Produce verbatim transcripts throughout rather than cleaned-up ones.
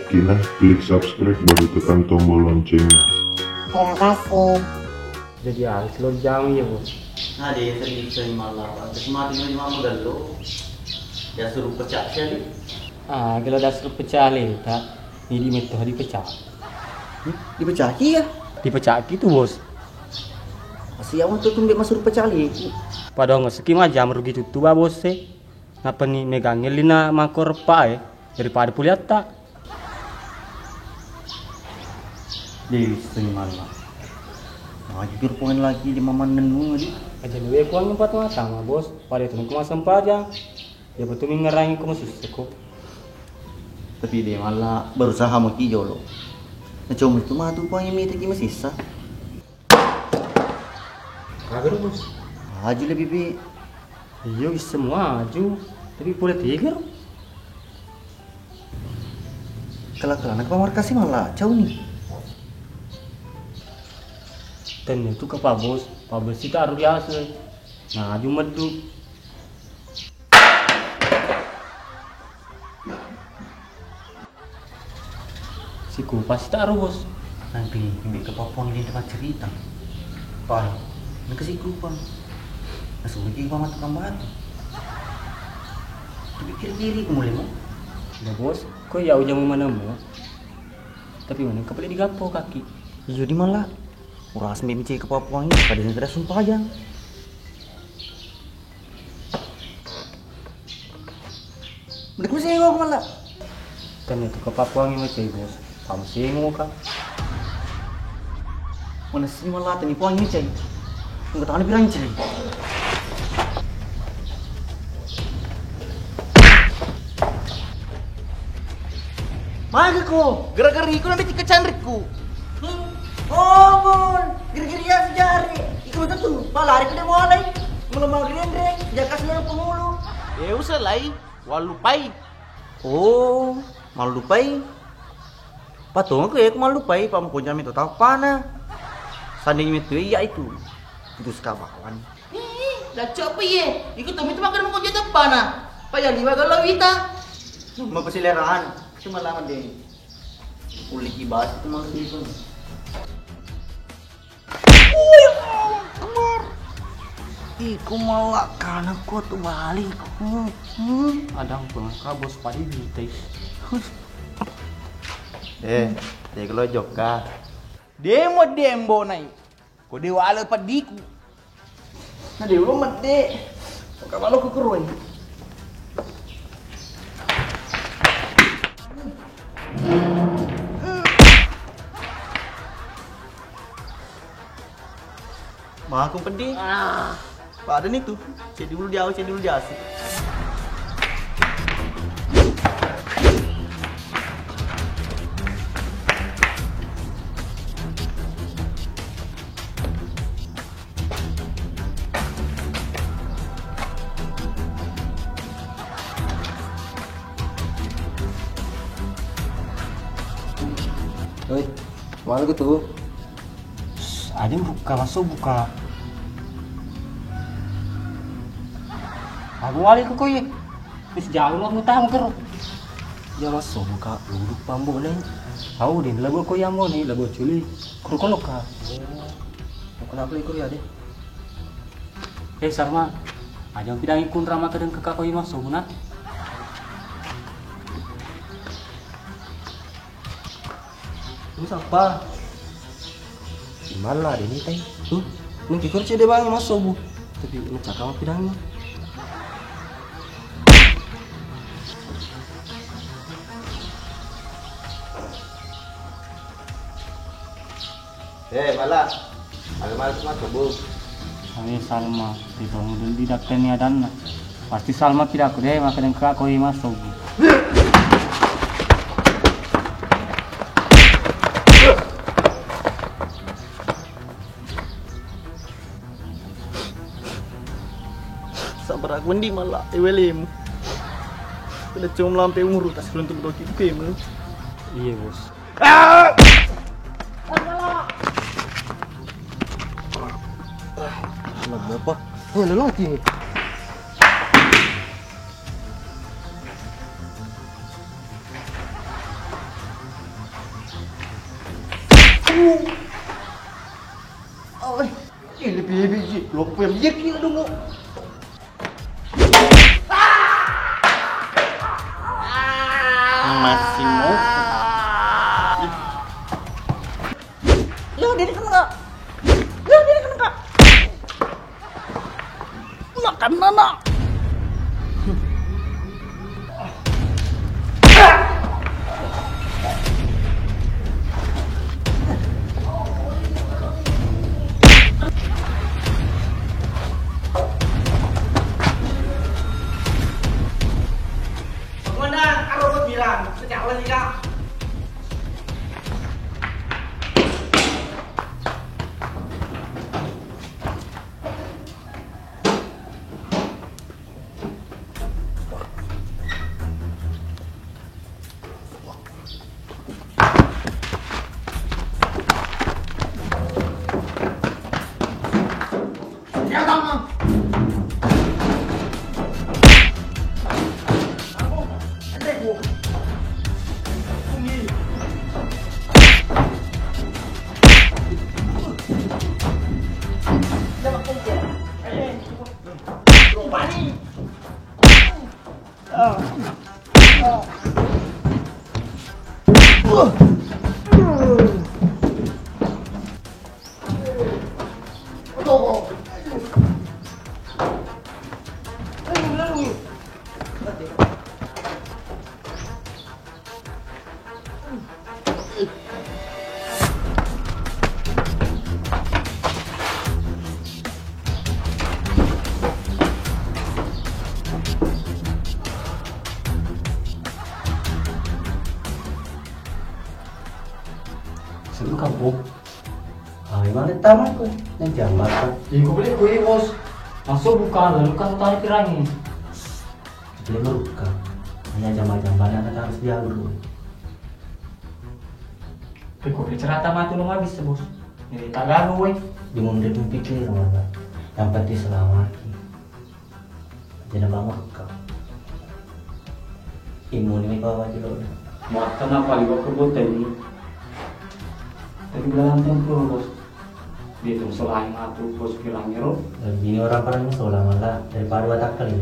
Kina, klik subscribe baru tekan tombol loncengnya. Terima kasih. Jadi, ah, selo jam ya, Bos. Nah, dia serius saya malah. Terus mati lima jam magello. Ya, suruh pecah sekali. Ah, kalau dah suruh pecah le, tak. Ini metode dipecah. Hmm? Dipecah ki ya? Dipecah ki tu, Bos. Masih awal tu tumbek masuk pecah le. Padahal nggak seki mah jam rugi tutu, Bos, eh. Napani megangnge lina mangko reppa e, daripada puliatta. Dewi seni malla. Maju kir poin lagi di maman nenu di. Aja luwe kuang empat mata ma, Bos. Pada itu ku masempajang. Ya betul mengerangi ku masussa ko. Tapi de malla berusaha maki jolo. Nah, cuma itu matu kuang yang mita ki masissa. Aga ro, Bos? Aju le, Bibi. Iya, wisseng mua aju. Tapi pole tega ro? Kala-kalana ke pamarkasi malla cau ni. Tenna tu ka, Pak Bos. Pak Bos sita aro biasa. Nah, aju meddu. Sikupa sita ro, Bos. Nanti imbe ke papuang di tempat cerita. Pai, nengka sikupa. Langsung lagi ke paman tukang batu. Tapi kiri-kiri ke mulai mo. Udah, Bos, ko ya ujang mana mo. Tapi mana kapali digapo kaki. Iya di malla. Uras mbe mice ke papuang ini pada negara sumpajang. Mending ku sengo malla. Kan itu ke papuangi macai, Bos. Kamu sengo ka. Mana sih malla tani puangi macai. Enggak tahu bilang cai. Magi ko, gara-gara iku nanti tika canrikku. Oh, Bun, gara-gara iya sejari. Iku betul tuh, palari ke dia mulai. Melemah rendeng, jakas nang pengulu. Ya usah lai, walupai. Oh, malupai. Patung aku ya, aku malupai, Pak Mukojami itu tahu pana. Sanding itu iya itu. Putus kabawan. Ih, lacco apa iye? Iku tommi tu makkeda mako jai teppana. Paya liwa galo wita. Mapasileraan. Cuma lama deh. Uliki bahas itu maksud itu. Wih, Akbar. Iku malah kana kuat balik. Hmm, hmm. Adang pengangka bos padi bitai. Eh, tega lo jokka. Demo dembo nai. Ko de wale peddiku. Na de ulo medde. Ka balo ku keroi. Maku peddi. Ah. Pada ni tu. Cek dulu di awal, cek dulu di asu. Oi, mana ku tu? Ada buka, masuk buka. Aku wali ku koi. Wis jauh lo mutamu kero. Ya masuk buka, duduk pambo ne. Tahu deh, lagu koi ambo ne, lagu culi. Kuru koloka. Kenapa ikut ya deh? Eh, Salma, aja pidangi kunrama kedeng ke kakoi masuk na. Ini siapa? Di mana dia ni tai? Tuh, nengki kursi dia bangi masuk bu. Tapi ngecak kamu pidangi. Eh, Mala. Aga mala tu massobu? Awe Salma, ri tongeng dulu didakkani adanna. Pasti Salma pidaku deh, maka dengka koi massobu. Sabar aku wendi Mala, ewelemu. Udah cuma lampe umur tas runtuh doki pemu. Iya, Bos. Ah! Anak bapak. Eh, lelaki ini. Oh, ini bebe sih, lo pem yek ini dong. Masih mau. Yo, diri kena kak. Yo, diri kena kak. Makan nana. Komandan, karo ko bilang, pecah lagi kak. Seru kampung. Ah, memang tamat ko. Yang jamat ko. Iko beli kue, Bos. Masuk buka, lalu kan tarik pirangi. Dia meruka. Hanya jama-jamana kan harus dialu. Iko beli cerita matu lo habis, Bos. Jadi tak galu, weh. Dia mau pikir, Bos. Yang penting selamat. Jana bangun ka. Imuni mi bawa jelo. Muatta na pali ko kebun tadi. Tapi bilang tempur, Bos. Dia tuh selain aku, Bos, bilang nyero. Bini orang paling sola malah daripada watak kali.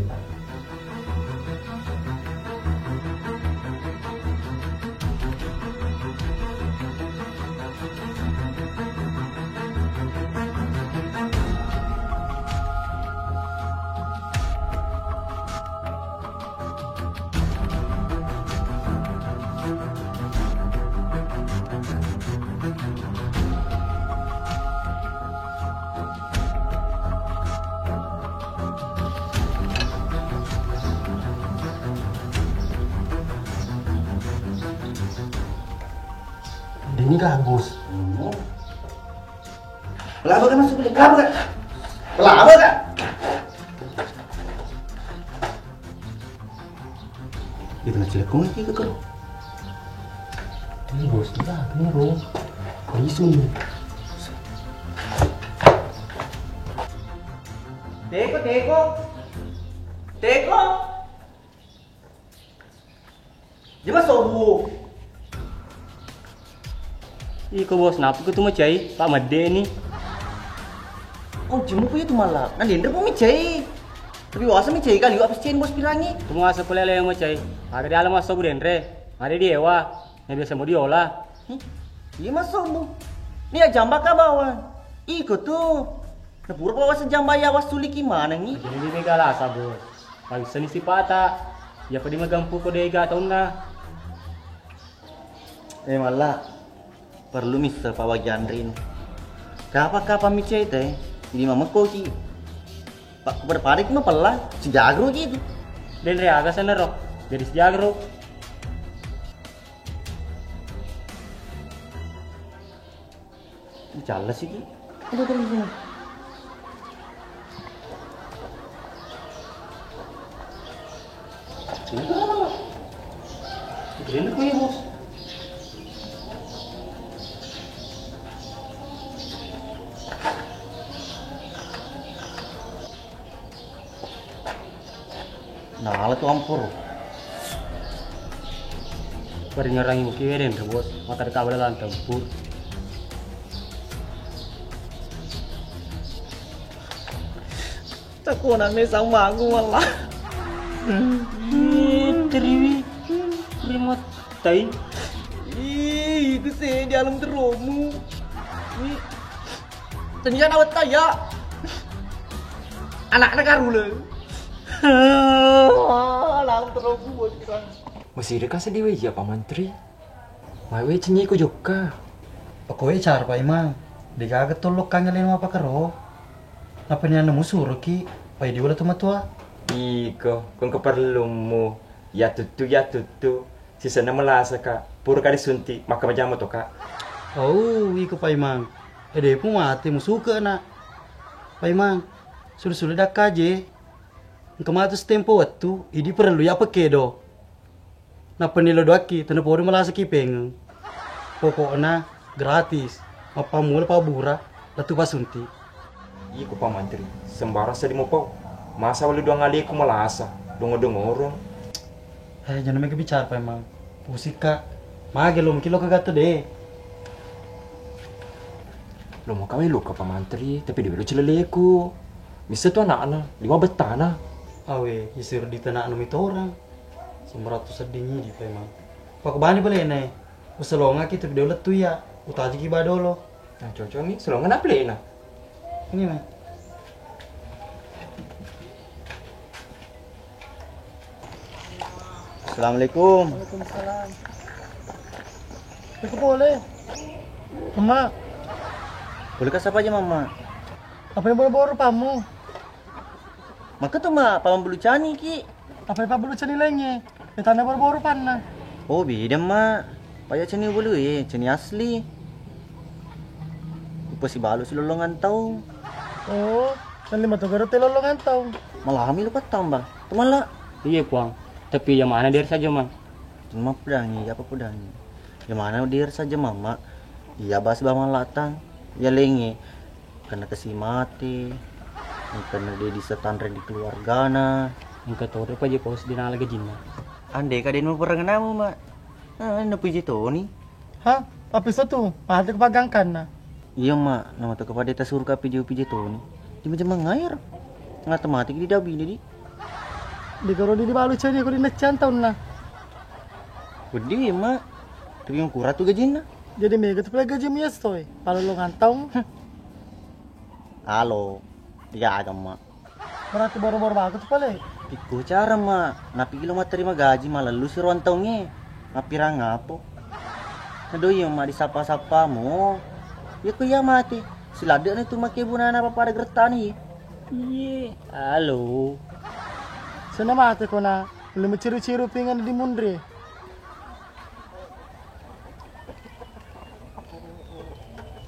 Ini kah, Bos? Kelapa kan masuk, kelapa kan? Kelapa kan? Itu nasi lekong lagi ke kau? Ini, Bos, iya, ini, Bro. Isu nih. Teko, teko. Teko. Jema sobu. Iko, Bos, napa ko tu macai? Pak Made ni. Oh, jemu ko itu malah. Nah, dendre ko macai. Tapi wasa macai kali, apa cen, Bos, pirangi? Kamu asa pula yang macai. Ada di alam sobu dendre. Ada di ewa. Yang biasa mau diolah. Hmm? Iya, Mas Sobu. Ini ya jamba ka bawang. Iko tu. Nah, pura bawa sejamba ya was suliki mana ni? Jadi di mega lasa, Bos. Paissani sipata. Iya pa dimagampu ko dega taunna. Eh, malla. Perlu misseng pawagi anre ini. Kapa-kapa micai teh. Jadi mamekko ki. Pak, pada-pada ki mapella. Sijagro ki itu. Denre aga sanaro. Jadi sijagro. Dicalla siki. Aduh, aduh, aduh. Ini kan apa? Ini kan ya, Bos. Nala tu ampur. Paringerangi muki weden tu, Bos. Maka deka bela lan tempur. Takonanne sambangu malla. Ih, teriwi. Remattai. Ih, iku se di alam teromu. Ih, tania na wetta ya. Anakna karule. Alam teromu buat kita. Masih dekat sedih wajah Pak Mantri. Mawe cenni ko jokka. Pokoknya cara Pak Imang. Degaga tollo kange leno apa kero. Nappa nianna musuroki, pai diula to matua. Iko, ko engka parellummu. Iya tuttu, iya tuttu. Sisenna malasaka. Puraka disunti, makka majama toka. Oh, iko Paimang. Ede pu mate musuke na. Paimang, sule-sule dakkaje. Engka matu setempo wettu, idi parellu iya pakedo. Nappa nilo doakki, tena podo malasaki pengeng. Pokokna gratis. Mappammula pabbura, lettu pasunti. Iko Pak Mantri, sembarang seddi mopau. Masa wali doang aleku malasa, dongo-dongorong. Eh, jangan mega bicara Pak Imang. Pusikka. Mage lo mukilo ke gato de. Lo mau kawai lo ke Pak Mantri, tapi dia lo cileleku. Bisa tu anakna, lima betana. Awe, isir di tanah anu mitorang. Sembarang tu seddi nyidi Pak Imang. Pak bani bale ne. Usalongaki tapi dia lettu ya. Utajiki badolo. Nah, cocok nih, salongan apa lena? Ini mah. Assalamualaikum. Waalaikumsalam. Itu boleh. Emak. Boleh kasih apa aja, Mama? Apa yang boro-boro pamu? Maka tu, Mak, paman bulu cani ki. Apa yang bulu cani lainnya? Betana boro-boro panna. Oh, beda, Mak. Paya cani bulu, eh, cani asli. Upasi balu si lolongan tau. Oh, dan lima tu garo te lolongan tau. Malah kami lupa tambah. Temala. Iya, Puang. Tapi yang mana dia saja, Mang? Cuma pedangi, apa pedangi? Yang mana dia saja, Mama? Iya, bahas bawang latang. Ya, lengi. Karena kasi mate, engkana de disetanre di keluargana. Engka tore pa je pos dinala gajinna. Ande ka de nu perengenamu, Mak. Ah, na pije toni. Ha? Apa iso tu? Mate ku pagangkanna. Iya, Mak. Nama tu kepada ta suruh ka pije-pije toni. Di meja mangair. Ngata mate di dabi di. Di karo di balu cari aku di neccan taunna. Wedi, Mak. Tapi yang kurang tu gajinna. Jadi mega tu pala gaji mu ya stoi. Pala lo ngantong. Halo, iya aga, Mak. Berarti baru-baru bagus tu pale. Iko cara, Mak. Napi lo matterima gaji malah lu si ruang taunge. Mappirang apo? Nado iya, Mak, disapa-sapamu. Ya ku iya mati. Siladde ni tu make bunana apa pada gertani. Iye, halo. Sana mati kona. Belum ciru-ciru pingan di munri.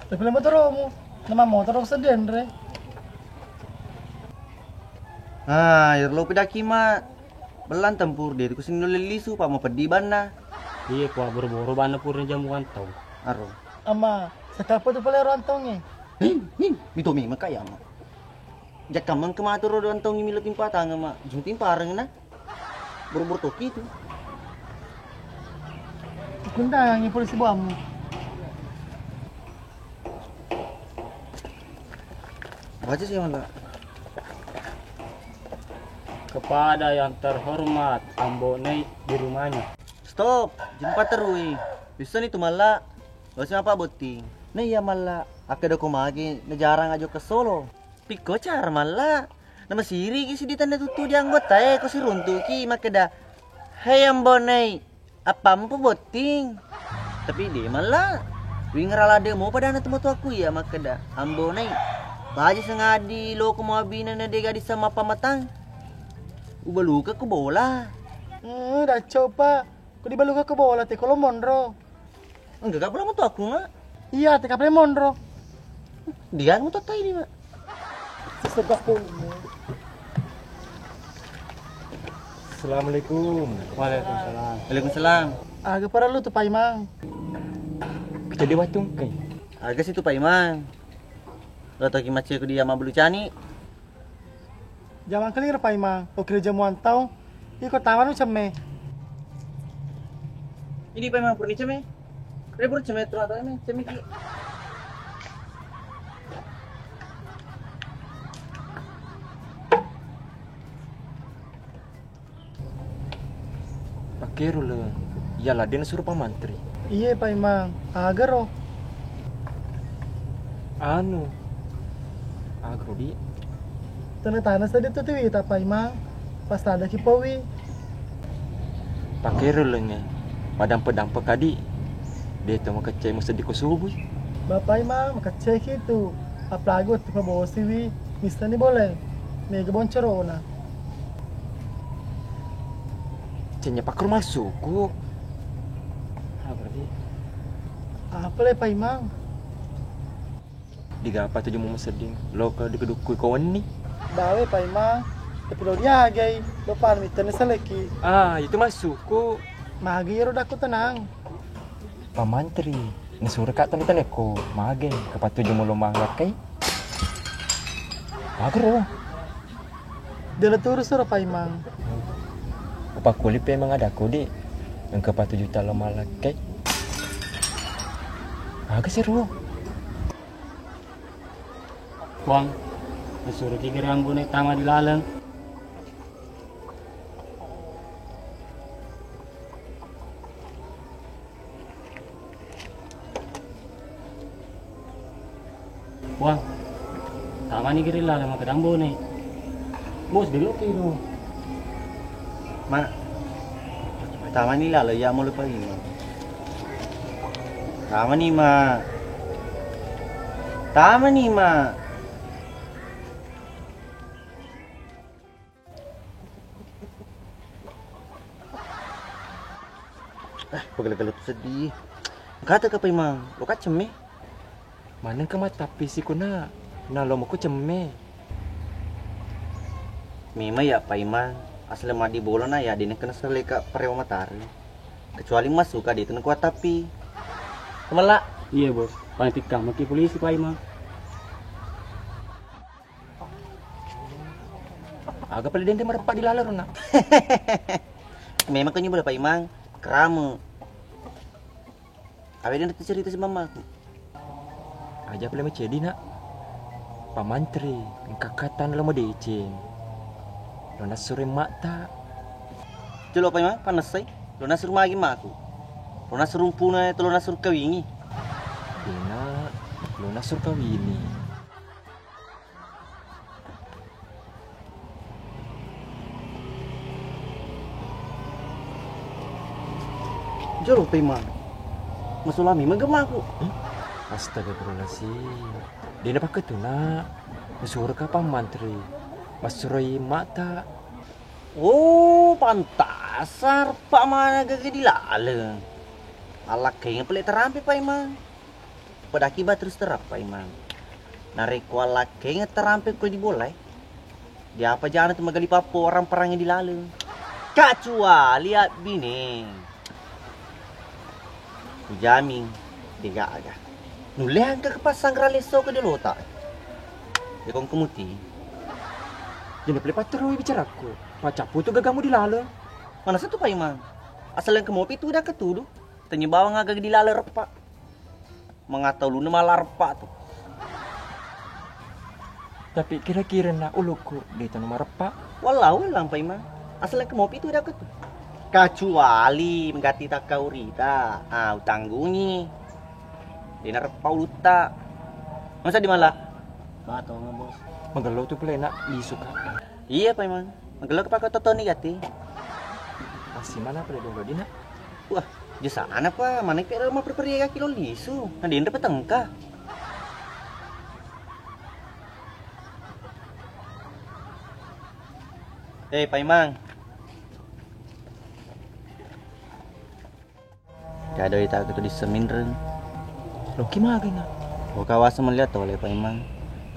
Tapi lama toromu, nama motor sedden re. Ah, irlo pedaki, Mak. Belang tempur de ku sini lisu, Pak, mau peddi banna. Iya, Pak, boro-boro banna purna jamuan tau. Aro. Ama, sekapa tu pale ruang taunge? Ning, ning, mito memang kaya, Mak. Jakka mengke matu ro ruang taunge milo timpa tangan, Mak. Jung timpa areng na. Buru-buru toki tu. Kundangi polisi buammu. Baca sih, Mala. Kepada yang terhormat Ambo Nei di rumahnya. Stop, jempa terui. Bisa nih tu, Mala. Lo siapa botting? Nah iya, Mala. Akka doko magi, nejarang ajo ke Solo. Pikko cara, Mala. Namasiriki siddi tenne tuttu di anggotae, ko siruntuki makkeda, "Hei Ambo Nei, appamu pabotting?" Tapi de malla. Wingngerang ladde mopa dana tomatoakku iya makkeda, "Ambo Nei, baji sengadi loko mabina na de gadisseng mappamatang. Ubaluka ko bola." Eh, dacco, Pak. Ko dibaluka ko bola te ko lo monro. Engka ka pula moto aku, Mak. Iya, teka pale monro. Dia moto tai di, Mak. Sesebak pun. Assalamualaikum. Waalaikumsalam. Waalaikumsalam. Aga parellu tu Paimang? Kita di Watung kai. Aga situ Paimang? Lo toki macce ku dia mabulu cani. Jamang keling repa imang, okiro jamuang tau, iko tawanu cemme. Ini pa imang purni cemme. Rebur cemme, terus atau cemme, cemme ki. Kero le, iya ladde nasuro Pak Mantri. Iye, Pak Imang. Agaro? Anu, agaro, Di. Tana-tana seddi tu tiwi ta, Pak Imang. Pas ada ki powi. Pakero lengnge, madampe-dampe kadi. De to makecce museddi ko subui. Bapak Imang, makecce ki tu. Apalagi wettu pabosiwi, missani boleng. Mega boncorona. Cenya pakro massuku. Apa berarti? Apa le, Pak Imang? Digapa tujumu masedding? Loka dikedukkui ko wenni? Bawe, Pak Imang. Tapi lo diagai, lo pan mitenni seleki. Ah, itu massuku. Magi ero dakku tenang. Pak Mantri, nasuro ka tane-tane ko mage, kapatujumu lo manglakkai? Magero. Dela turu suro Pak Imang. Upakkuli pe memang ada kodi. Engka patuju talo malakkai. Aga siro. Wang, nasuro ki gerang bone tama di laleng. Wah, tamani giri laleng makkeda ambone. Bos, delo kiro. Ma, tamani lalo ya molo pagi. Tamani, Ma. Tamani, Ma. Eh, pegel-gel tu seddi. Kata ka Paimang, lo ka cemme. Maneng ka mattappi sikuna, na lo moko cemme. Memang ya Paimang, asal maddi bolana ya dene kena seleka parewa matare. Kecuali masuk ka di tengku tapi. Kemala. Iya, Bos. Paling tikka maki polisi Paimang. Aga pale dende mareppa di laleng rona. Memang kenyu bela Paimang, keramu. Awe dende cerita si mamaku. Aja pale macedi nak. Pamantri, engka katan lo madeceng. Lo nasuro matta. Jolo Paimang, panessai. Lo nasuro magi maku. Lo nasuro umpuna, lo nasuro kawingi. Dena, lo nasuro kawini. Jolo Paimang. Masulami magemaku. Astagfirullahaladzim. Dena pakketuna. Masuro kapang mantri. Masuroi mata. Oh, pantasa reppa mana gaga di laleng. Alakkeng pale terampe Paimang. Padaki ba terus terappa Imang. Narekko allakkengeng terampe ko di bola e, diapa jana tu magali pappo orang perangi di laleng. Kecuali abbine. Kujamin, degaga. Nulle engka kepassang rale so ke delota. Dekong kemuti. Jena pale patterui bicaraku. Pacappu tu gagamu di laleng. Mana satu Paimang. Asal yang kemopi tu udah ketudu. Tanya bawang aga di laleng reppa. Mangata ulunna malareppa tu. Tapi kira-kira na ulukku de tanu mareppa. Wallau lampai ma. Asal ke mopi tu dah tu. Kecuali mengganti takkaurita. Ah, utanggungi. Dena reppa ulutta. Masa di mala? Batonga, Bos. Magello tu pale nak lisuka. Iya, Paimang. Magello kepake totoni gati. Pasti mana pale dolo dina. Wah, jasana pa, maneng pe ro mapperperiagaki lo lisu, na denre pa tengka. Eh, Paimang. Jadoi ta ketu disseminreng. Loki magena. Lo kawasa melihat tole Paimang.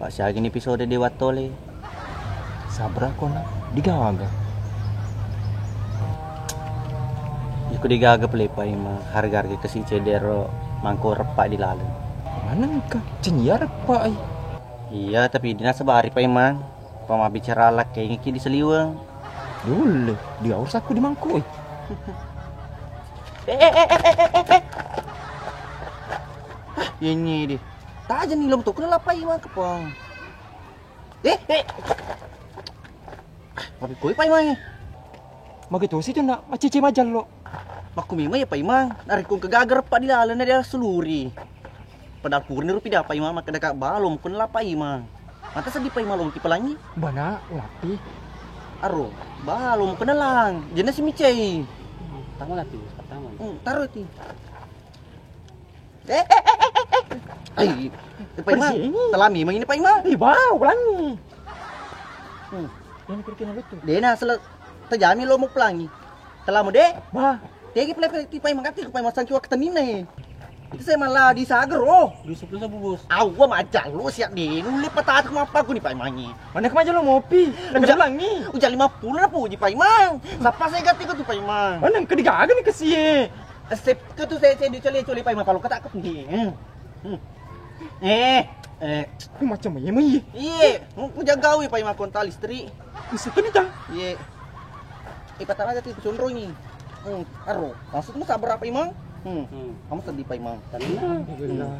Pak siagini episode dewa tole. Sabra kona digawaga. Iko digaga pale Paimang, harga-harga kesi cedero mangko reppa di laleng. Manengka, cenia reppa ai. Iya, tapi dina sabari Paimang. Pamabbicara lakkengeki di seliweng. Dulle, dia urusakku di mangko ai. Eh, eh, eh, eh, eh, eh, eh. Ah, yenye di. Tajani lo to kena lapai Paimang kepang. Eh, eh. Tapi koi Paimangnge. Magi tosi tu nak, macici majallo. Makku memang ya Pak Imang, narekko engka gaga reppa di laleng na dia suluri. Padahal purani rupi dia Pak Imang, makkeda ka balong ko nala Pak Imang. Mata seddi Pak Imang lo ki pelangi. Bana, ulapi. Aro, balong ko nalang. Jena si micai. Pertama lati, pertama. Hmm, taro ti. Eh, eh, eh, eh, eh. Ai, Pak Imang. Pergi ini. Telami memang ini Pak Imang. Ih, bau pelangi. Hmm. Ini kira-kira lucu. Dena sele tajami lo mau pelangi. Telamu de. Bah. Tegi pele pele ti Pak Imang kati Pak Imang sangki waktu tenine. Itu saya malah di Sager oh. Dua sepuluh sabu bos. Awa maja lu siap di nulle patah aku apa aku nih Pak Imang ini. Mana kemaja lo mopi? Uja-, pelangi. Uja lima puluh na puji Pak Imang. Sapa saya ganti ke tu Pak Imang? Mana kedigaga nih kesie? Sip, ke tu saya, saya dicoli-coli Pak Imang, kalau kata aku nih. Hmm. Hmm. Eh, eh. Ku macam iya, iya. Iya, ku jagawi Pak Imang kontak listrik. Bisa tu nih, Cang. Iya. Eh, patah aja tu, sunrungi. Hmm, aro. Maksudmu sabar apa Imang? Hmm. Hmm. Kamu sedih Pak Imang. Tenang. Alhamdulillah.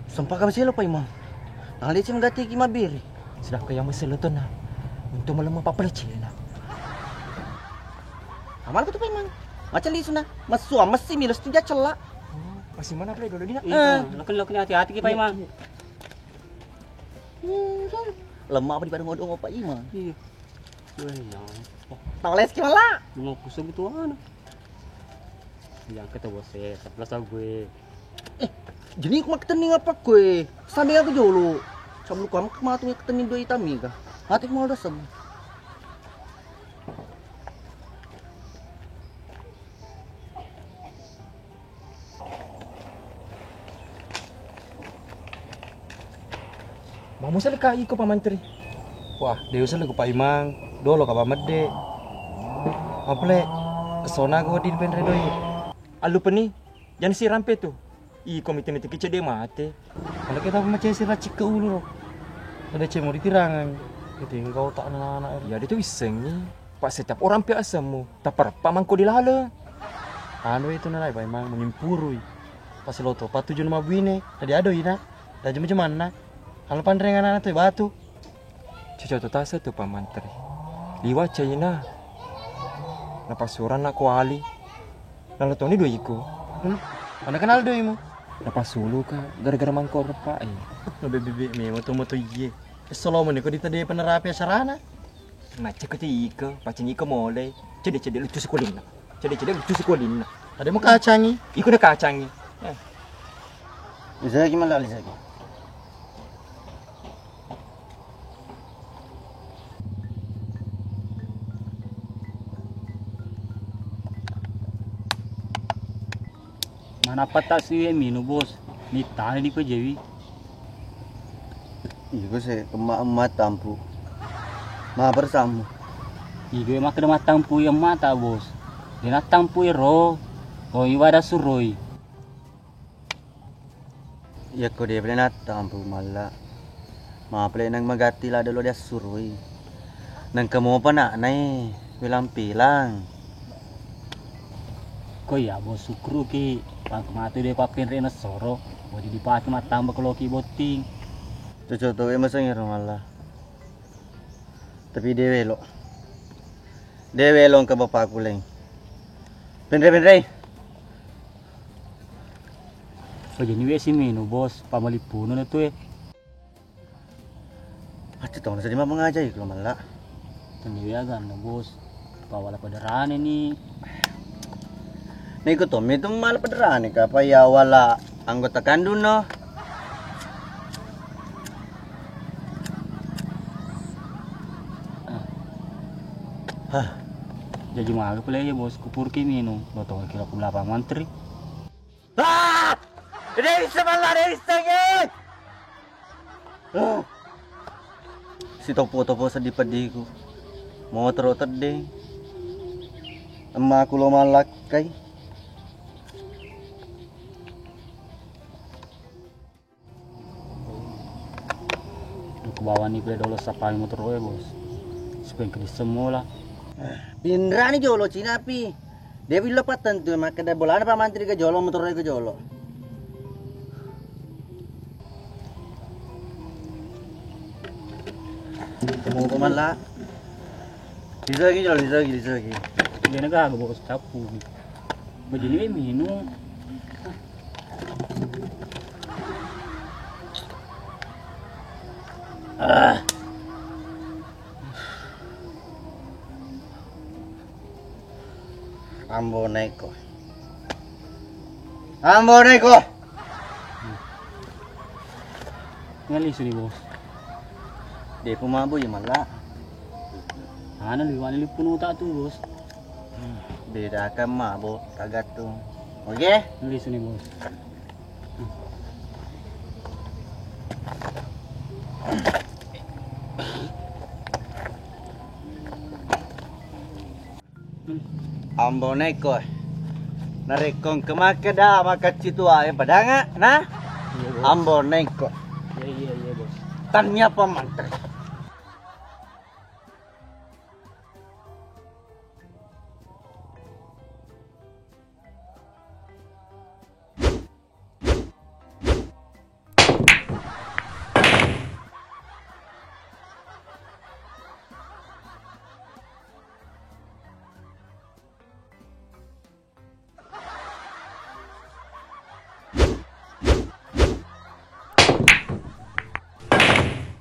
Sempa kami selo Pak Imang. Nang leceng gati ki mabiri. Sedangkan yang meselo tu nah. Untuk melemah apa pelecina. Amal ko tu Pak Imang. Macam lisu na. Messu messi miles tu jacella. Oh, masih mana pale dolo dina? Iya, lakon-lakon hati-hati ki Pak Imang. Iya. Lemah apa daripada ngodong Pak Imang? Iya. Weh, ya. Tau les ki mala. Mau kusuk gitu ana. Yang kata bos, eh, sebelas aku gue. Eh, jadi aku makketenning apa kue? Sambil aku jolo. Sebelum kamu kematu makketenning dua hitam mega. Hati mau dasem. Mamo sele ka iko Pak Mantri? Wah, de usele ko Pak Imang, dolo ka Pak Medde. Mapele, sona ko di penre doi. Allu peni, jangan si rampe tu. Iko mite-mite ki cedde mate. Kalau kita macam si racik ke ulu ro. Ada cemo ditirangan. Itu yang kau tak anak-anak. Ya, dia tu isengi. Pak setiap orang pia asemmu. Tapareppa mangko di lale. Anu itu nalai Pak Imang mengimpurui. Pas loto patuju nama buine, tadi ado ina. Dah jema-jemanna. Kalau panreng anak-anak tu batu. Cocok tu tasa tu Pak Mantri. Liwa caina. Napassuranna ko Ali. Nalo toni dua iko. Hmm? Mana kenal dua imu? Napasulu ka gara-gara mangko repa e. Bebe bebe memo to moto iye. Solo meni ko ditade penerapi acarana. Macca ko ti iko, pacini iko mole. Cede-cede lucu sikolinna. Cede-cede lucu sikolinna. Ada mau kacangi? Iko na kacangi. Eh. Bisa lagi malah lagi. Manappa tasiwi minu bos, nittani di pejewi. Iko se kemma emma tampu. Ma bersamu. Iko makkeda mattampu emma ta bos. Dena tampu ero. Ko iwada suroi. Yakko de pale nattampu malla. Mapale nang magatti ladde lo diassuroi. Nengka mopa naknai pelang-pelang. Ko iya bos sukkuruki, pangka matu de pappenre nassoro, wadi dipake mattamba ko loki botting. Cocok to we maseng ero malla. Tapi de welo. De welo engka bapakku leng. Penre-penre. Pajani we si minu bos, pamalippuno na tu e. Accu tau na seddi mangajai ko malla. Tenni we aganna bos, pawala paderane ni. Na iko tommi tu mala paderane ka pa iya wala anggota kandung no. Hah. Jaji maga pale ya bos, kupurki minum, lotong kira ku belakang mantri. Ah! Desa malla desa ge. Ah. Sitopo-topo seddi peddiku. Motoro teddeng. Emmaku lo mallakkai. Ku bawani pale dolo sappai motoro e bos. Supaya engka disseng mola. Pinrani jolo cinapi. De willo pattentu makkeda bolana pa mantri ke jolo motoro e ke jolo. Temu pemalla. Bisa lagi jolo, bisa lagi, bisa lagi. Dena gaga, Bos, cappu. Bajini we minung. Ah. Ambo neko. Ambo neko. Ngali suni, Bos. Depo mabo ya malla. Anu liwani lipunu tak tu, Bos. Bedakan mabo tagattung. Oke? Ngali suni, Bos. Ambo neko. Narekko engka makkeda makacci tuae padanga na. Iya, Bos. Ambo neko. Iya, iya, iya, Bos. Tania pamanter.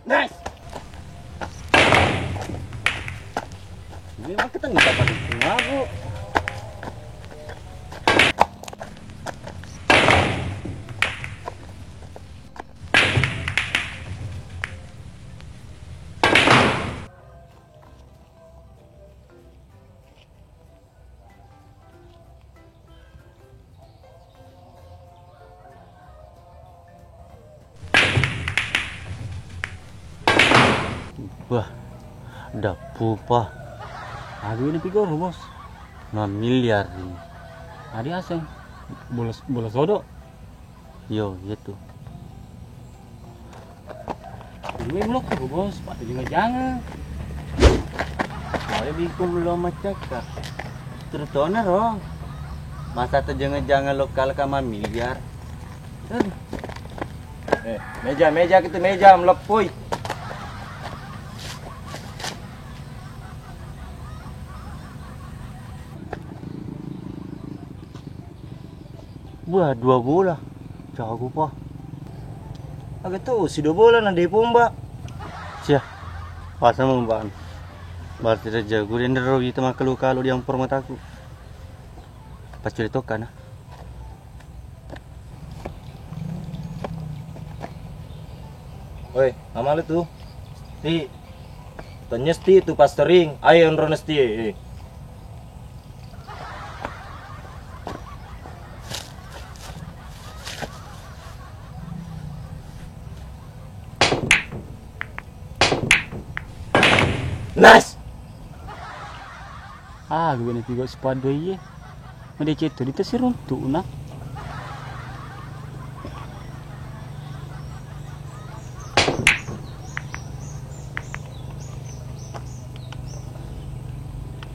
Nice. Ini mah kita nggak pada ngaku. Wah, dappu pa. Aduh, ini pigoro, Bos. Mamiliar ini. Adi aseng. Bola, bola sodok. Yo, iya tu. Dua blok tu, Bos, patu janga-janga. Boleh bingkung lo macakka. Terutona ro. Masa tu janga-janga lokal ka mamiliar. Aduh. Eh, meja, meja gitu, meja melepuh. Wah, dua bola. Jago pa. Aga to, si dua bola na depo, Mbak. Sia. Pasang, Mbak. Berarti dia jago, dia nero kita makalu-kalu di ampor mataku. Pas cerita kana. Woi, amala tu. Ti. Tanyesti tu pastoring, ayo onro nesti, eh. Nice. Ah, gue nanti gue sepadu aja. Madeceng tu, dita siruntu'na.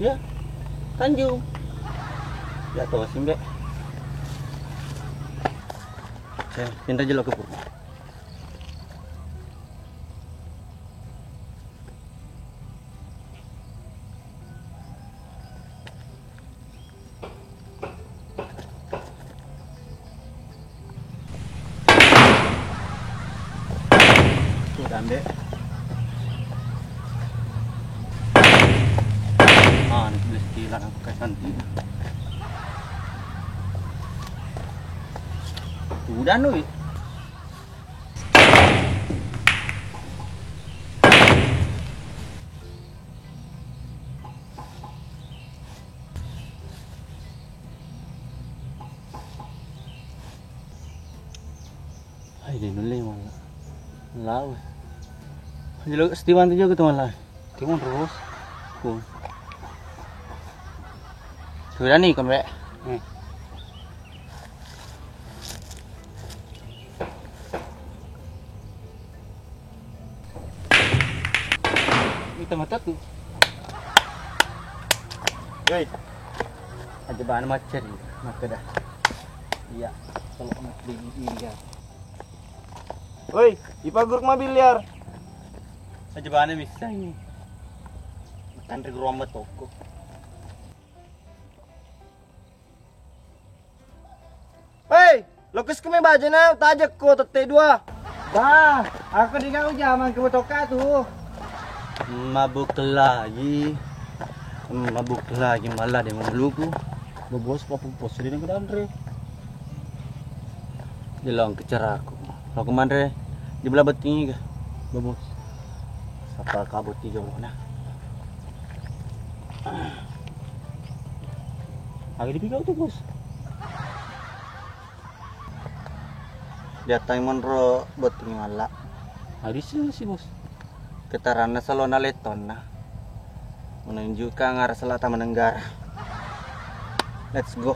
Ya, Tanjung. Ya, to simbe. Saya pindah jelo ke purna. Tuh, dambe. Ah, ini sudah sekilan aku kayak santi. Udah, Nui. Hai, de nulle mala. Lau. Jelo, setiwan tu jago tu mala. Timun terus. Ku. Sudah nih, kon, Bek. Hmm. Ita mata tu. Yoi. Aja bana macet ni, mata dah. Iya, kalau amat di ini ya. Woi, ipaguruk mobil liar. Aja bana bisa ini. Kan di rumah toko. Lokes kumi bajana, tajak ko tette dua. Bah, aku di kau jaman ke motoka tu. Mabuk lagi. Mabuk lagi malah dia meluku. Bos, apa bos ini ke Andre? Dilong ke ceraku. Lo kemanre di belah beting ke? Bos. Sapa kabut tiga mana? Lagi di pigau tu, Bos. Diattai monro botting malla. Adi sih, Bos. Ketaranna salona letonna. Menunjukkan arah selatan Taman Negara. Let's go.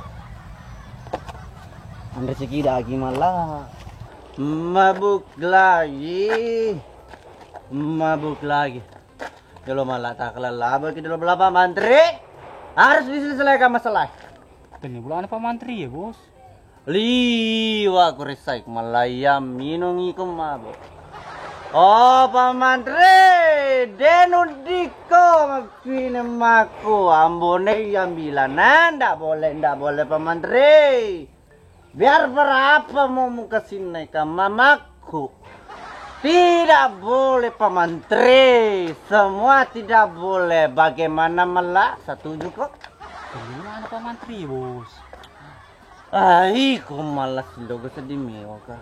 Anre siki dagi malla. Mabuk lagi. Mabuk lagi. Jolo malla tak kelala bagi dulu belapa mantri. Harus diselesaikan masalah. Tanya bulan apa mantri ya, Bos? Liwa ku resai ku malaiya minung iku mabo. Oh, Pak Mantri, denu dikko makkine makku, ambone yang bilang, nah, ndak boleh, ndak boleh, Pak Mantri. Biar berapa mau muka sini ke mamakku. Tidak boleh, Pak Mantri. Semua tidak boleh. Bagaimana, Mela? Setuju kok? Bagaimana, Pak Mantri, Bos? Ah, iko malas logo sedih mewah ka.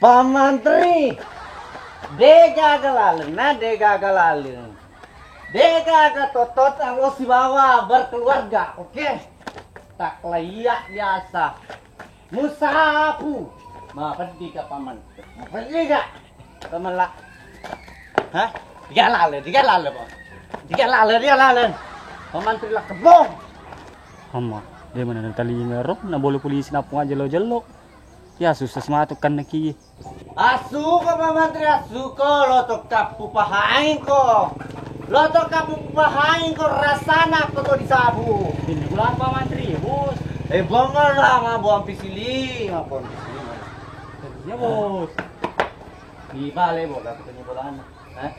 Pak Mantri, degaga laleng, nah, degaga laleng. Degaga totot alo sibawa berkeluarga, oke? Tak layak biasa. Musapu. Ma peddi ka, Pak Mantri? Ma peddi ka? Pamella. Hah? Digalale, digalale, Bos. Digalale, digalale. Pak Mantri la kebong. Amma, de mana talinga ro, na boleh polisi napung aja lo jelo. Ya susah sematu kan neki. Asuko, Pak Mantri, asuko, lo to kappu pahaing ko. Lo to kappu pahaing ko rasana ko to disabu. Ini bulan Pak Mantri ya, Bos. Eh, bongol lah, ma buang pisili, ma buang pisili. Ya, Bos. Di bale bola ko tanya bolana. Hah?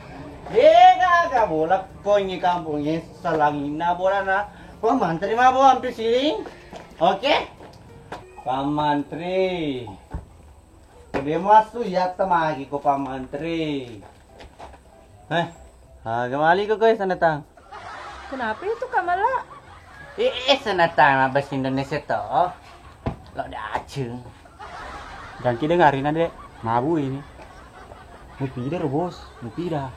Dega ka bola ko ini kampung ini salangina bolana. Pak Mantri ma buang pisili. Oke? Pak Mantri. Kode massu yatta magi ko Pak Mantri. Heh, aga mali ko koe sanatang. Kenapa itu, Kak Mala? Eh, eh, sanatang bahasa Indonesia to. Lo daceng. Jangki dengarin, Dek. Mabu ini. Mupida ro, Bos. Mupida.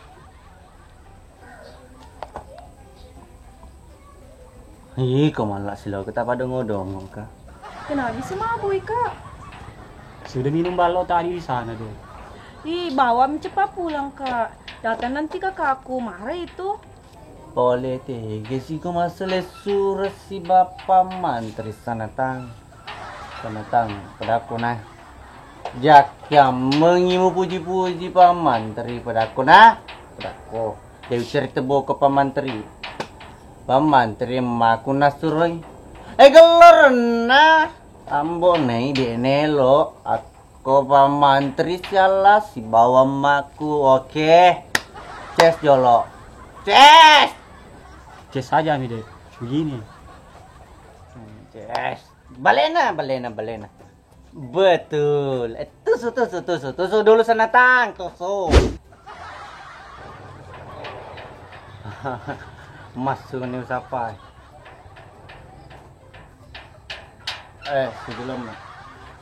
Ih, ko malla silo kita pada ngodong ka. Kenapa bisa mabui, Kak? Sudah minum ballo tadi di sana tuh. Ih, bawa cepat pulang, Kak. Datang nanti kakakku, marah itu. Pole tege siko maselessureng si Bapa Mantri sanatang. Sanatang, pedakko na. Jakkiammengi mupuji-puji Pak Mantri, pedakko na. Pedakko. Dewi cerita boko Pak Mantri. Pak Mantri maku nasuroi. Eh, gellorenna. Ambo nei de nelo. Ko Pak Mantri sialla sibawa makku. Oke. Ces jolo. Ces. Ces aja mi, Dek. Begini. Ces. Balena, balena, balena. Betul. Eh, tusu, tusu, tusu, tusu dulu senatang, tusu. Masuk nih usapai. Eh, sujulom.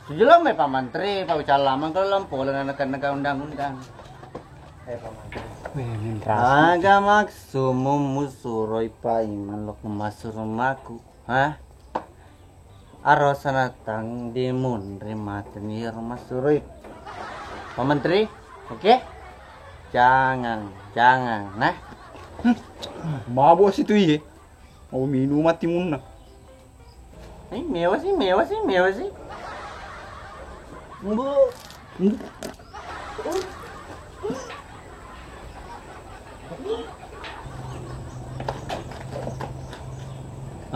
Sujulom, eh, Pak Mantri, Pak Ucalamang kalau lampu oleh anak-anak undang-undang. Eh, Pak Mantri. Weh, minta. Aga maksudmu musuroi Pak Iman lo masuk rumahku, hah? Aro sanatang di munri mate ni rumah suroi. Pak Mantri, oke? Jangan, jangan, nah. Mabuk situ iye. Mau minum mati munna. Eh, mewah sih, mewah sih, mewah sih. Bu.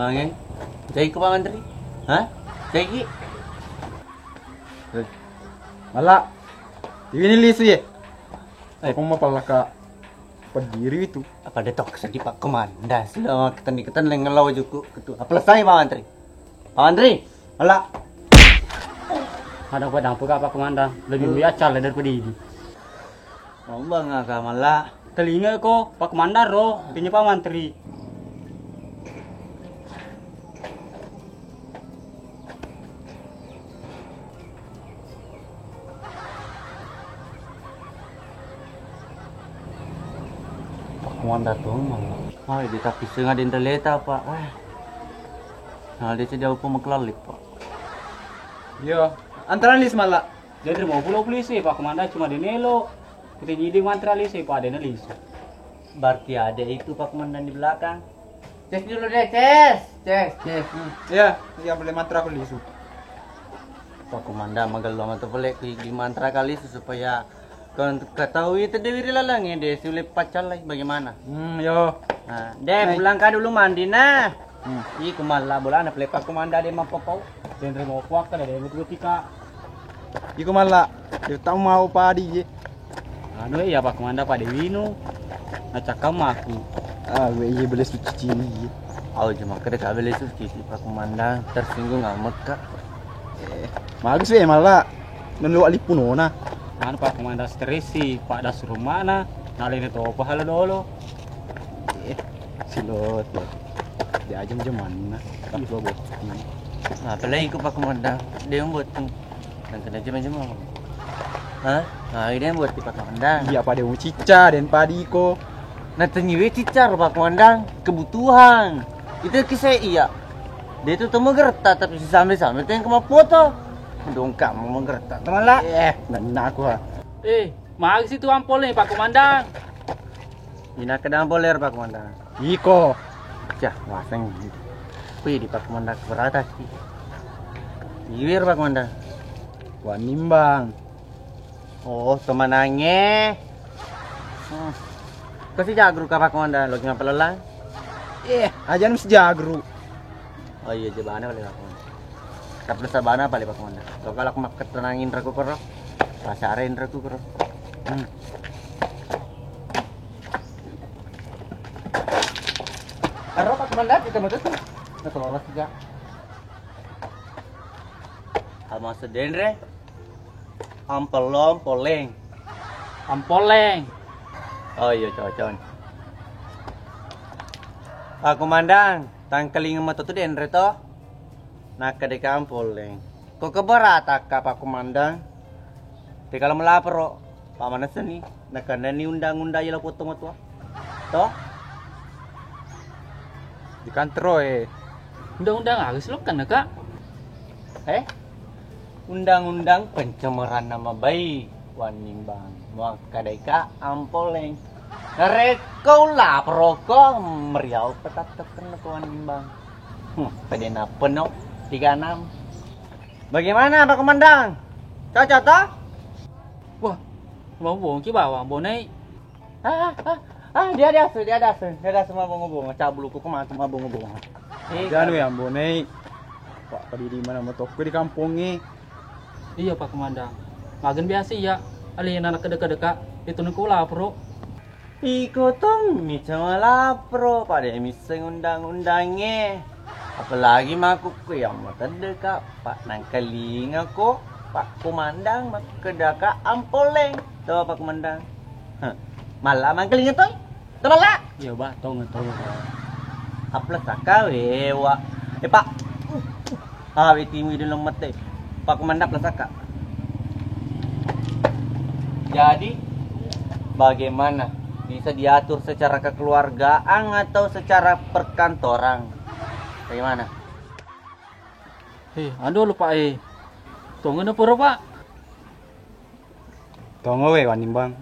Oke. Cai ke Pak Mantri? Hah? Cai ki? Eh, Mala. Ini lisu ya? Eh. Aku mau palaka. Pediri itu. Apa detok sedih Pak Komandan? Sudah mau ketemu ketemu dengan lawa juku ketu. Apa selesai Pak Mantri? Pak Mantri, malah. Ada apa dampu ka Pak Komandan? Lebih mulia cal daripada ini. Mau bang ka malla. Telinga ko Pak Komandan ro, artinya Pak Mantri. Pak Komandan tuh malla. Ah, di tapi sengaja denreleta Pak. Eh. Nah, dia jadi apa maklalik Pak. Iya, antara lis malla. Jadi mau pulau polisi Pak Komandan cuma denelo. Kita nyidi mantra lisi Pak, dena lisu. Berarti ada itu Pak Komandan di belakang. Ces dulu deh, ces, ces, ces. Hmm. Iya, iya boleh mantra aku lisu. Pak Komandan magello matu pole di mantra kali lisu supaya kau ketahui itu Dewi Rilalang ya, dia sulit pacar lagi bagaimana? Hmm, yo. Nah, deh, pulang kah dulu mandi nah. Hmm. Ih, kumalla bolana pole Pak Komandan dia mau popau. Denre mau kuak kada dia betul tika. Iko malla, de tau mau padi je. Anu iya Pak Komandan padi winu. Nacakam aku. Ah, gue iya beli suci cini iya. Au cuma kede ka beli suci si Pak Komandan tersinggung amat kak. Eh, bagus ya malla. Nelu alipunona. Anu Pak Komandan stres si Pak Das rumahna. Nalini topa halo dolo. Eh, silot. Diajam jamanna. Tapi lo botting. Nah, apalagi ku Pak Komandan. Dia yang botting. Dan kena jema-jema. Hah? Nah, ini yang buat Pak Komandan. Iya pada mau cica dan padi ko. Nah, tenyiwe cica Pak Komandan kebutuhan. Itu kisah iya. Dia itu temu gerta tapi sambil-sambil tengok mau foto. Dong kamu mau gerta teman lah. Eh, nana aku ha. Eh, mari situ ampol nih Pak Komandan. Ina kedang boler Pak Komandan. Iko. Cah, waseng. Wih, di Pak Komandan keberatan sih. Iwir Pak Komandan. Wanimbang. Oh, temanange. Hmm. Kau si jagru kah Pak Komandan? Lo gimana pelelang? Eh, aja nu si jagru. Oh iya, jebana kali Pak Komandan. Tapi sabana pale Pak Komandan. Lo kalau aku makan tenangin ragu koro. Pasare ragu koro. Hmm. Ero Pak Komandan kita mau tuh. Nah, telur tiga. Sama sedenre. Ampelong poleng. Ampoleng. Oh iya cocok. Pak Komandan, tangkeling metu tu denre to. Nakkedeka ampoleng. Ko keberatan ka Pak Komandan. Te kalau melapor, Pak manesseni, nakenani undang-undang yelo potong tua. To? Di kantor e. Undang-undang harus lo kan kak? Eh? Undang-undang pencemaran nama baik, Wanimbang. Muakkadaika ampoleng. Narekko lapor ko meriau petattekken ko Wanimbang. Hmm, pede napeno tiga enam. Bagaimana Pak Komandan? Cocok toh? Wah, mau bongki bawang bonai. Ah, ah, ah, dia dia su, dia dia su, dia dia su mabongo-bongo, cabuluku kematu mabongo-bongo. Eh, janu ya bonai. Pak padi di mana matokku di kampongnge. Iya Pak Komandan. Magen biasa iya. Ali anak kedeka-deka itu nengko lapor. Iko tong mi cama lapro pada misseng undang-undangnge. Apalagi makkukku yang matedde ka Pak nangkalinga ko Pak Komandang makkedaka ampoleng to Pak Komandang. Heh. Malla mangkalinga toi. Temalla. Iya ba tong tong. Apla saka wewa. Eh Pak. Ah, wetimu idung lemmette. Pak Komandang Plasaka. Jadi, bagaimana? Bisa diatur secara kekeluargaan atau secara perkantoran? Bagaimana? Eh, anu lupa eh. Tunggu na pura, Pak. Tongo we Wanimbang.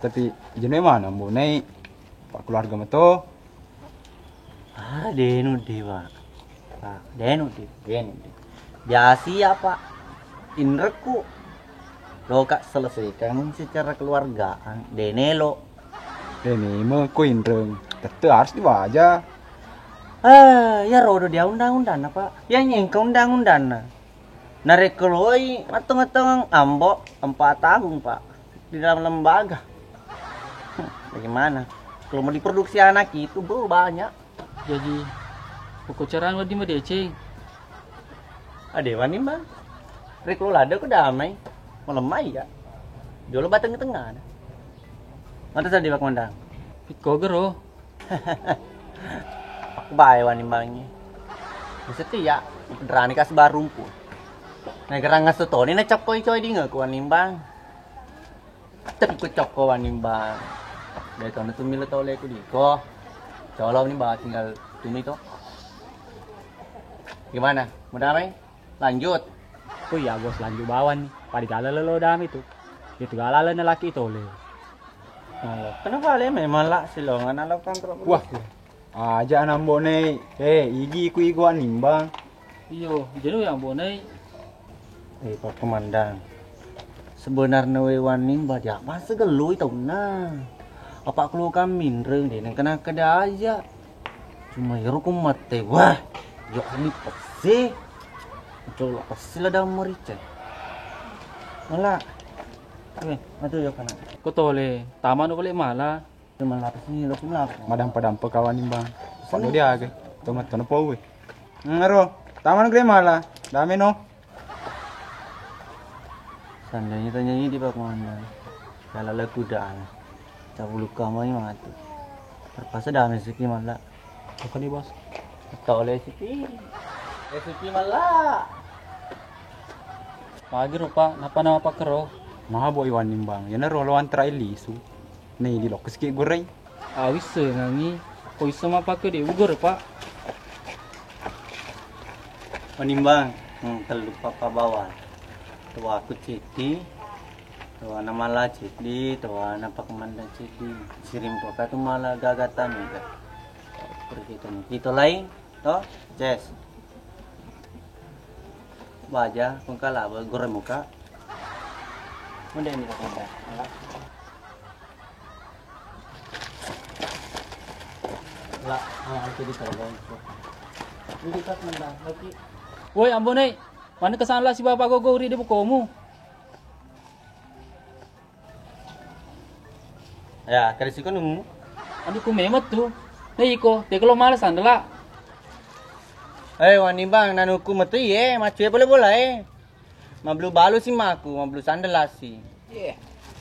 Tapi jenuh mana Mbok Nai? Pak keluarga meto. Ah, denu de, Pak. Pak, denu de, denu de. Biasa ya, Pak. Inrekku. Loka selesaikan secara keluargaan. Denelo. Eh, memang ko inreng. Tetep harus diwaja. Eh, ya rodo dia undang-undangna, Pak. Ya nyengka undang-undangna. Narekko loi mattongeng-tongeng ambo empat tahun, Pak, di dalam lembaga. Hmm, bagaimana? Kalau mau diproduksi anak itu, bro, banyak. Jadi, pokok cara wedding madeceng. Ada wani, Bang. Rek lo lada ko damai. Malemai ya. Jolo bateng tengah. Mata sadi Pak Komandan. Iko gero. Aku bae Wanimbang. Mesti ya, berani kas barumpu. Nah, gerang ngaso toni na cokko coy dinge ku Wanimbang. Tapi ku cokko Wanimbang. Dari kono tu milo tole ku diko. Colo Wanimbang tinggal tumi to. Gimana? Mau damai? Lanjut. Oh iya bos, lanjut bawang ni. Pada gala lo dami tu. Itu gala lo laki tole. Malah. Kenapa le memang lah silongan ala kontrol. Wah. Aja anambo nei. Eh, igi ku igo Wanimbang. Iyo, jadi ya Ambo nei. Eh, Pak Komandan. Sebenarnya we Wanimbang dia apa segelui tauna. Apa keluar kami minreng deh, neng kena keda aja. Cuma iro ku mate, wah, yo ali pesi. Coba pesi lah dalam merica. Malah. Eh, aduh yo kena. Ko tole, taman ko le malah. Cuma lapis ni, lapis ni lapis. Madampa-dampa kawan ni, Bang. Pak lo dia aga. Tomat tono pau we. Ngaro, taman gre malah. Dame no. Seandainya tanya ini di Pak Komandan. Kalau lagu dah. Cabulu kamai mati. Terpaksa dame siki malah. Apa nih, Bos? Tole siki. Eh, siki malah. Magi rupa, napa nama pakero? Mabo i Wanimbang. Yana rolo antara lisu. Nei di lokes ki goreng. Awis ngangi. Ko iso mapake di ugor, Pak. Wanimbang, hmm, tellu papa bawang. Tua aku citi, tua nama la citi, tua napa Komandan citi. Sirim kota tu malah gagatan juga. Pergi tu. Itu lain. To, Ces. Baja, kung kala ba goreng muka. Mending ini kata. La, ah, itu di tolong. Ini kita mendang lagi. Woi, Ambo Nei, mana kesana si Bapak Gogo uri di bukomu? Ya, kali siko nemu. Aduh, ku memang tu. Nah, iko, teko lo malas andela. Eh, Wanimbang, nanuku metu ye, macue bola-bola eh. Mablu balu si maku, mablu sandela si. Iya.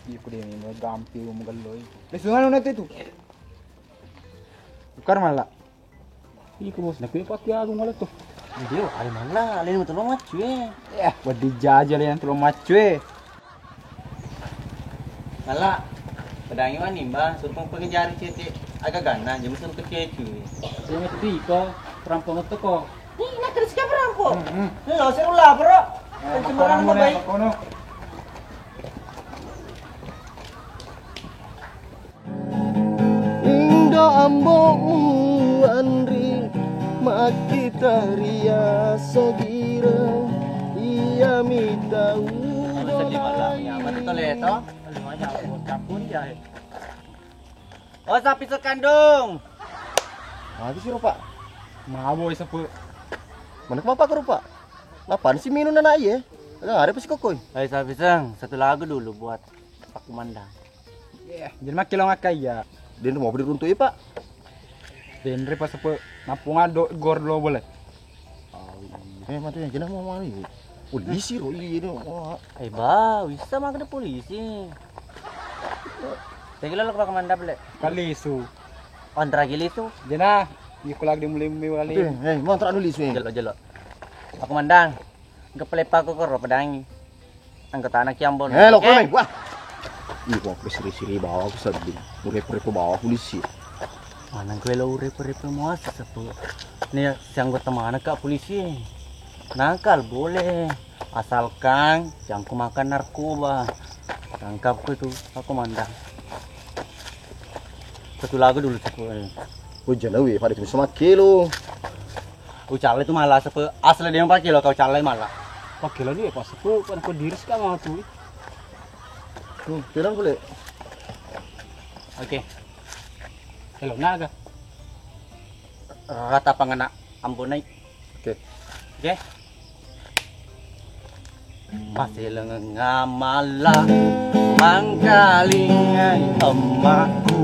Iya, ku deh, ini gampi, mau geloi. Lesungan nanti tu. Tukar malah. Iko bos, nakui pake agung malah tuh. Dia, ale mana? Ale nemu tolong macue. Ya, wadi jaja le yang tolong macue. Malah, pedangi Wanimbang, suruh pengejar cete. Agak gana, jam suruh kecil cuy. Saya ngerti kok, perampok ngetuk kok. Ih, nak kerja siapa perampok? Hmm, hmm. Lo seru lah, bro. Pencemaran baik. Indo ambo'mu anri makkita ria sogireng, iya mitau doai. Oh, sapi sekandung. Magi siro, Pak? Mabo sepe. Mana kemapa ke rupa? Lapan si minum anak iye? Ada ada pasti kokoi. Hai sapi seng, satu lagu dulu buat Pak Komandan. Iya, jadi makin lo ngakkai ya. Dia mau diruntuki, Pak. Denre pas apa nampung ado gor lo boleh. Oh, iya. Eh, mati ya, jenah mau mari. Polisi ro iya ini. Eh, ba, bisa makan polisi. Tegi lo ke Pak Komandan bele. Kali su. Kontra gili su. Jenah, iku lagi mulai mulai. Eh, mau terak dulu su. Jelo jelo. Pak Komandan. Engka paleppakko koro pedangi. Anggotana ki Ambon. Eh, lo koro mai. Wah. Ih, kok siri-siri bawa aku sedih. Urep-urep bawa aku lisi. Maneng koe lo urep-urep mau asa sepu. Nih, si anggota mana kak polisi? Nakal boleh. Asalkan jangan makan narkoba. Tangkap ku itu, aku mandang. Satu lagu dulu sepu. Oh, jalawi pada cuma sama kilo. Ucale tu malah sepe asli dia pakai lo kau cale malah. Pakai lo dia pas sepe kan kau diri sih mau tu. Tuh, bilang boleh. Oke. Hello naga. Rata pangana Ambon naik. Oke. Oke. Pasileng ngamala mangkalingai emmakku,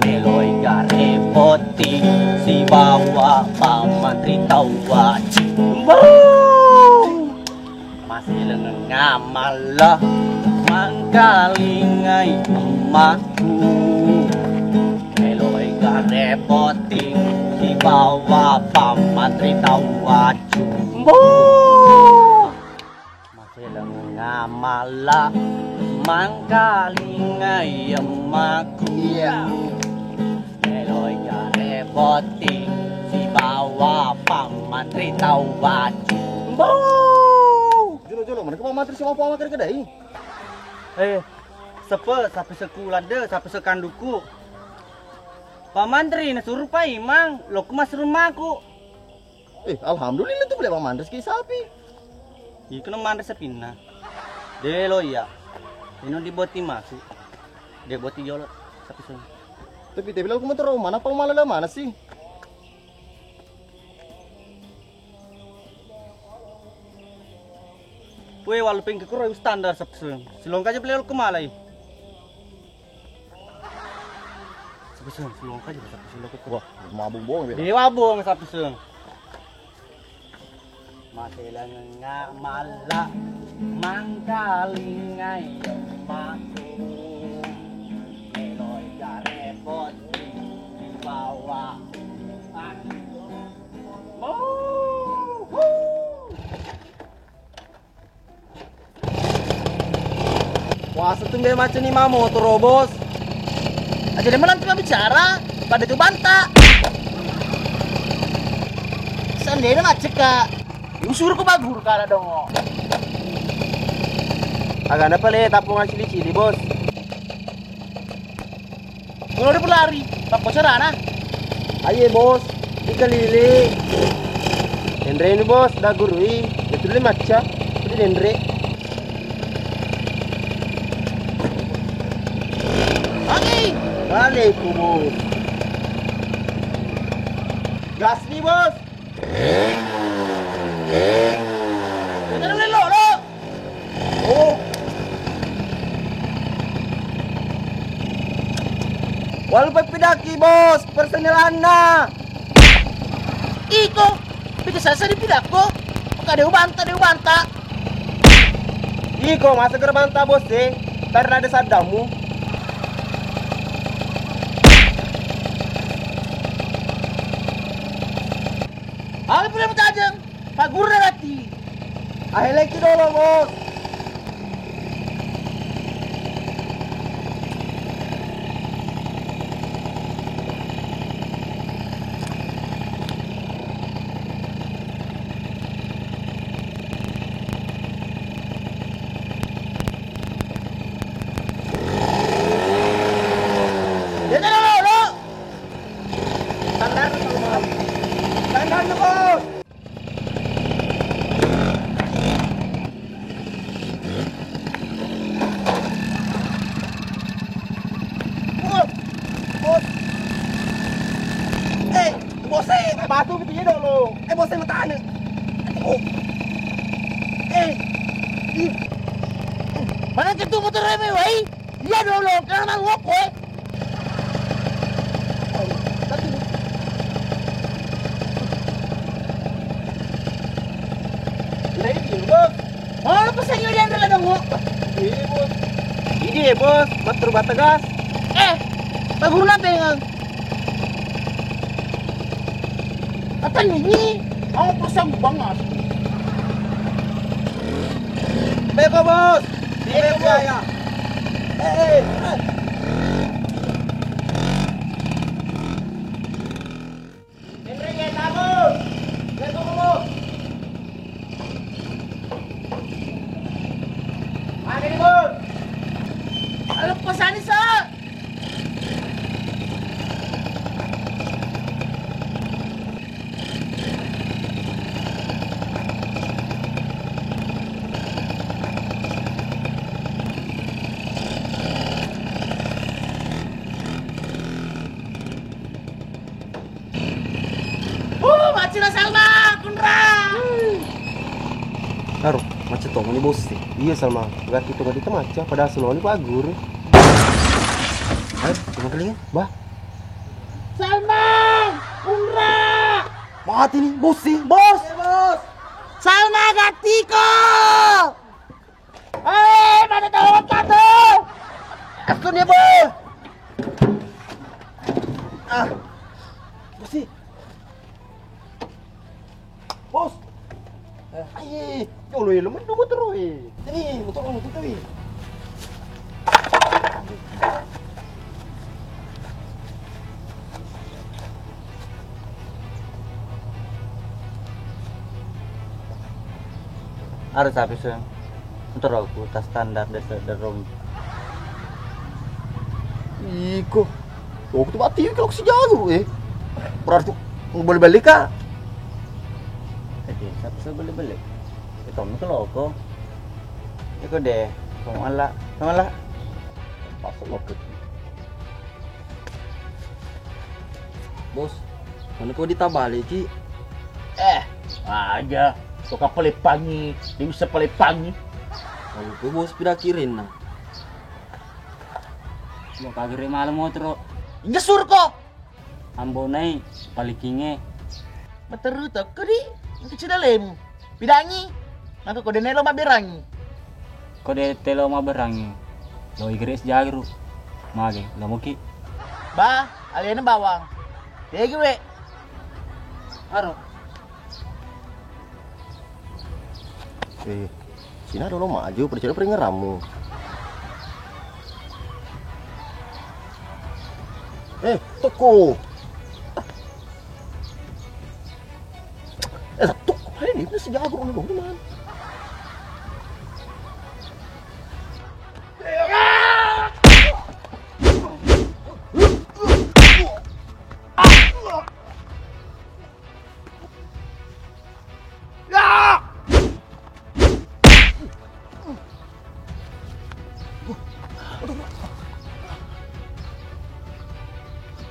meloi gare poti sibawa pamanri tauwa. Cimbau. Ilengeng amalla mangkalingai emmakku, meloi gare botting sibawa pamantri tau waju. Mbo! Maseleng amalla mangkalingai emmakku. Iya. Meloi gare botting sibawa pamantri tau waju. Mbo! Jolo, jolo, mana ke pamantri sibawa pamantri kedai? Eh, sepe, sapi sekulan de, sapi sekanduku. Pamantri nasurupai mang, lokku masrummaku. Eh, alhamdulillah tu boleh manres ki sapi. Iko no manres sapinna. Delo iya. Ino di boti masu. De boti jolo sapi sun. Tapi te bilang aku motor mana pang malah mana sih? Pue walu pengke kuro standar sapi sun. Silong kaja beli aku malai. Sapi sun, silong kaja sapi sun. Wah, mabung bong beda. Dewa bong sapi sun. Maselengengnga malla mangkalingai emmakku, meloi gare botting sibawa. Ah. Wuhu. Puasa tumbe macam ni mamo toro bos. Aja dia menanti bicara pada tu banta. Seandainya macet kak, usur ku bagur kala dong. Agak apa le tapungan cili-cili bos. Kalau udah berlari, pakko carana. Aye bos, ikalili. Denre ini bos, dah gurui. Betul ni macca, udah denre. Oke. Balik ku bos. Gas nih bos. Kita dulu lo. Oh. Walu pepidaki bos, personelanna. Iko, pita sasa dipidakko. Maka dewa banta, dewa banta. Iko, masa gerbanta bos eh. Ntar ada saddamu. Apa pula tajeng? Pagurre rati. Aheleki dolo bos. Jadi dolo lo. Standar, standar bos. Bos, bos. Eh, bos eh, batu gitu ya dong lo. Eh bos eh matane. Oh. Eh. Ih. Mana ketu motor reme wai? Iya dong lo, kenapa mau kue? Nah, ini, Bos. Oh, lu pesan yuri yang dalam dong, Bos. Ini, Bos. Ini ya, Bos, motor bategas. Eh, baguru na pengang. Kata ini, mau pesan banget. Beko, Bos. Beko, Bos. Ya. Eh, eh. Henry, ya, tahu. Beko, Bos. Ada di, Bos. Lepas sana, Sa. Uh, macca na Salma, kunra. Aro, macca tongoni bos e. Iya Salma, gak kita gak kita macca, padahal Salma ni bagus. Ayo, cuma kelingan, bah. Salma, kunra. Mati nih, bos sih, bos. Salma gatiko. Eh, mana tahu kata? Aku ni apa? Ah, besi. Bos. Eh, ai, jolo e, lemen dua motor e. Tadi motor e, motor e. Ada tapi seng. Motor aku tas standar desa derong. Iko. Oh, aku tuh mati kalau si jago eh. Berarti mau beli-beli kak. Oke, satu saya beli-beli. Itu mau ke loko. Iko deh, kamu ala, kamu ala. Pas loko. Bos, mana kau ditabali ki? Eh, aja. Kau kapal pangi, dia bisa pale pangi. Kalau kau bos pira kirin nah. Lo kagere malam motoro. Inja surko. Ambonai palikinge. Beteru tokko di, engka cidalemu. Pidangi, maka kode nelo mabberangi. Kode telo mabberangi. Lo igere sijageru. Mage, lo muki. Ba, alena bawang. Tegi we. Aro. Eh, sina dolo maju, percaya peringerammu. Eh, toko. Eh, satu. Hai, ini si jago dulu, man.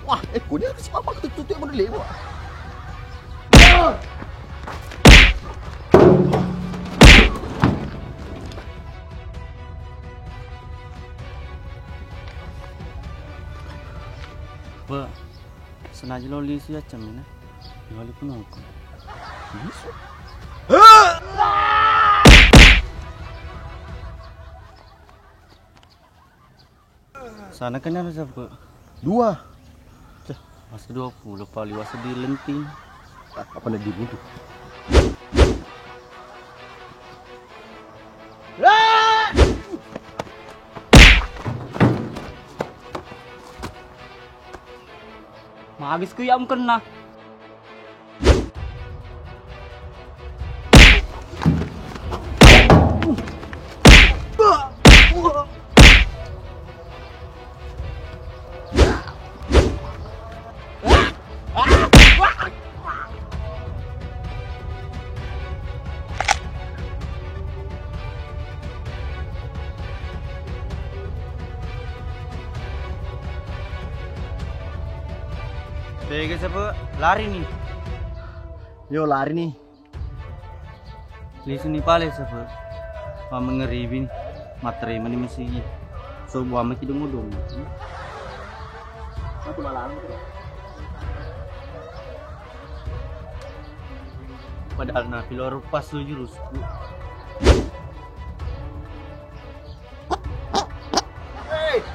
Wah, eh, kau ni si papa ketutup yang mana lewat. Pak, sengaja lo lisu ya cemina. Wali pun aku. Lisu. Sana kan ada siapa? Dua. Ceh, masa dua puluh kali wasa di lenting. Ah, apa nak dibunuh? Magis ku yang kena. Tega siapa? Lari nih. Yo, lari nih. Lisuni pale safe. Wa mengeribi ni. Matterima ni masigi. So buang maki domo-domo. Padahal napi loro pas lo jurusku. Hei!